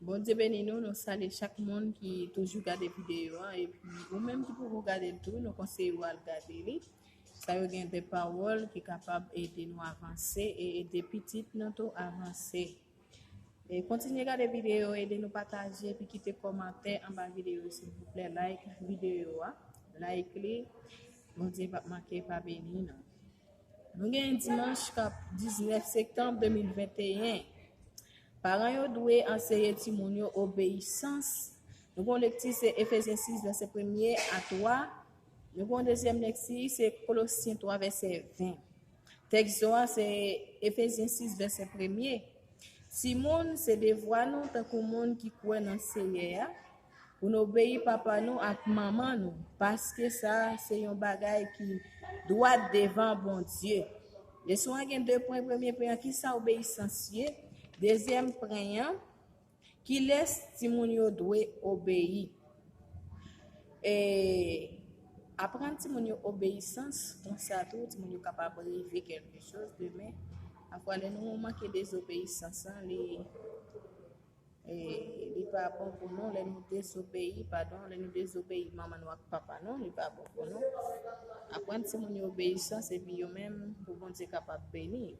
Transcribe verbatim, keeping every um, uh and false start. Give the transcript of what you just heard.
Bondye beni nou, nou salye chak moun ki toujou gade videyo an, epi ou menm ki poko gade l tou, nou konseye w al gade li. Sa yo gen de pawòl ki kapab ede nou avanse e ede pitit nou tou avanse. E kontinye gade videyo, ede nou pataje, epi kite kòmantè anba videyo, silvouplè, like videyo a, like li, Bondye p ap manke pa beni nou. Nou gen dimanch k ap diznèf septanm de mil venteyen. Paran yo dwe anseye timoun yo obeyisans. Nou gen lekti se Efezyen sis vèsè premye a twa. Nou gen dezyèm lekti se Kolosyen twa vèsè ven. Tèks yo a se Efezyen sis vèsè premye. Timoun, se devwa nou tankou moun ki kwè nan Seyè a, pou n obeyi papa nou ak manman nou, paske sa se yon bagay ki dwat devan Bondye. Leson an gen de pwen, premye pwen an, kisa obeyisans ye? Dezyèm pwen an, kilès timoun yo dwe obeyi? E aprann timoun yo obeyisans, konsa tou timoun yo kapab rive kèlke choz demen. Pafwa lè nou manke dezobeyisans an, li e, li pa bon pou nou lè nou dezobeyi, padon, lè nou dezobeyi manman nou ak papa nou, li pa bon pou nou. Aprann timoun yo obeyisans, epi yo menm, pou Bondye kapab beni yo.